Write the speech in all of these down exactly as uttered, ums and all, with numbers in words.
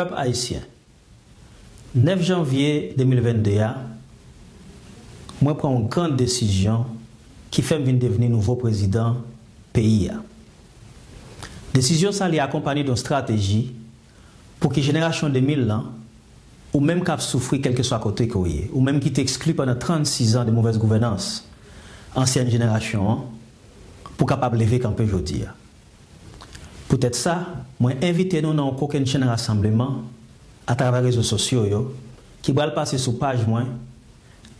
Pèp ayisyen, nèf janvye de mil vennde a, mwen pran yon gran desizyon ki fè m vin devni nouvo prezidan peyi a. Desizyon sa li akonpanye d yon estrateji pou ki jenerasyon de mil lan, ou menm k ap soufri kèlkeswa kote ke w ye, ou menm ki te ekskli pandan trannsis an de movèz gouvènans ansyen jenerasyon an, pou kapab leve kanpe jodi a. Poutèt sa, mwen envite nou nan yon kokennchenn rasanbleman atravè rezo sosyo yo ki pral pase sou paj mwen,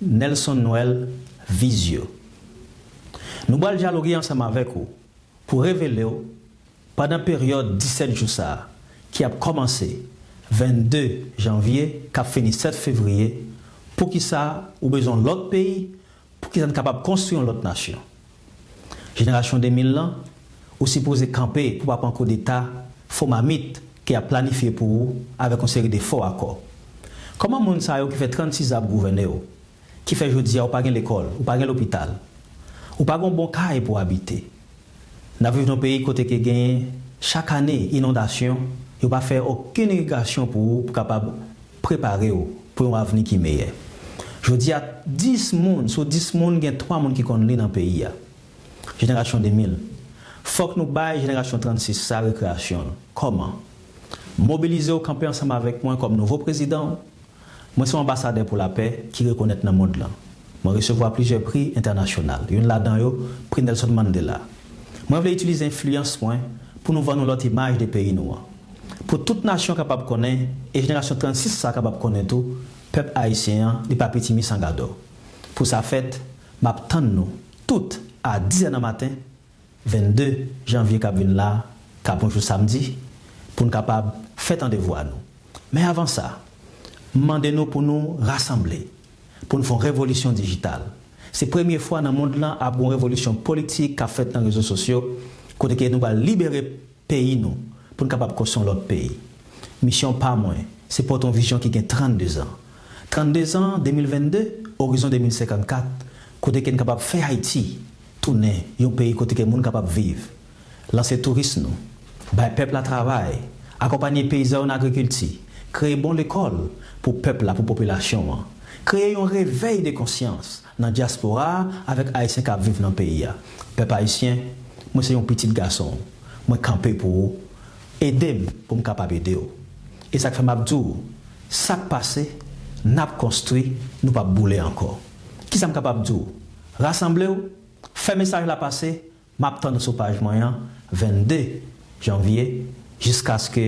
Nelson Noël Visio. Nou pral dyaloge ansanm avèk ou pou revele w, pandan peryòd disèt jou sa a, ki ap kòmanse vennde janvye, k ap fini sèt fevriye, poukisa ou bezwen yon lòt peyi, poukisa n kapab konstwi yon lòt nasyon. Jenerasyon de mil lan, ou sipoze kanpe pou pa pran koudeta fo mamit ke y ap planifye pou ou avèk yon seri de fo akò. Kòman moun sa yo ki fè trannsis an ap gouvène w, ki fè jodi a ou pa gen lekòl, ou pa gen lopital, ou pa gen yon bon kay pou w abite, n ap viv nan yon peyi kote ke genyen chak ane inondasyon, yo pa fè okenn irigasyon pou ou pou kapab prepare w pou yon avni ki meyè. Jodi a, dis moun sou dis moun gen twa moun ki konn li nan peyi a. Jenerasyon de mil. Fòk nou bay jenerasyon trannsis sa rekreyasyon l. Kòman? Mobilize w kanpe ansanm avèk mwen kòm nouvo prezidan w. Mwen se yon anbasadè pou lapè ki rekonèt nan mond lan. Mwen resevwa plizyè pri entènasyonal, youn ladan yo, Pri Nelson Mandela. Mwen vle itilize enfliyans mwen pou nou vann yon lòt imaj de peyi nou an. Pou tout nasyon kapab konnen, e jenerasyon trannsis sa kapab konnen tou, pèp ayisyen an, li pa piti mi san gadò. Pou sa fèt, m ap tann nou tout a dis è nan maten, vennde janvye k ap vin la, k ap yon jou samdi, pou n kapab fè tande vwa nou. Men avan sa, m mande nou pou nou rasanble, pou n fè yon revolisyon dijital. Se premye fwa nan mond lan ap gen yon revolisyon politik k ap fèt nan rezo sosyo, kote ke nou pral libere peyi nou, pou n kapab konstwi yon lòt peyi. Misyon pa mwen, se pote yon vizyon ki gen trannde zan. Trannde zan, de mil vennde, orizon de mil senkannkat, kote ke n kapab fè Ayiti tounen yon peyi kote ke moun kapab viv. Lanse touris nou, bay pèp la travay, akonpanye peyizan yo nan agrikilti, kreye bon lekòl pou pèp la, pou popilasyon an, kreye yon revèy de konsyans nan dyaspora a avèk Ayisyen k ap viv nan peyi a. Pèp ayisyen, mwen se yon pitit gason w. Mwen kanpe pou ou. Ede m pou m kapab ede w. E sa k fè m ap di w, sa k pase, n ap konstwi, nou p ap boule ankò. Kisa m kapab di w? Rasanble w, fè mesaj la pase, m ap tann ou sou paj mwen an, vennde janvye, jiskaske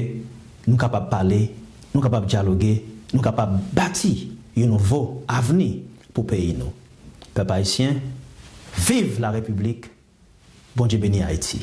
nou kapab pale, nou kapab dyaloge, nou kapab bati yon nouvo avni pou peyi nou. Pèp ayisyen, viv la Repiblik, Bondye beni Ayiti.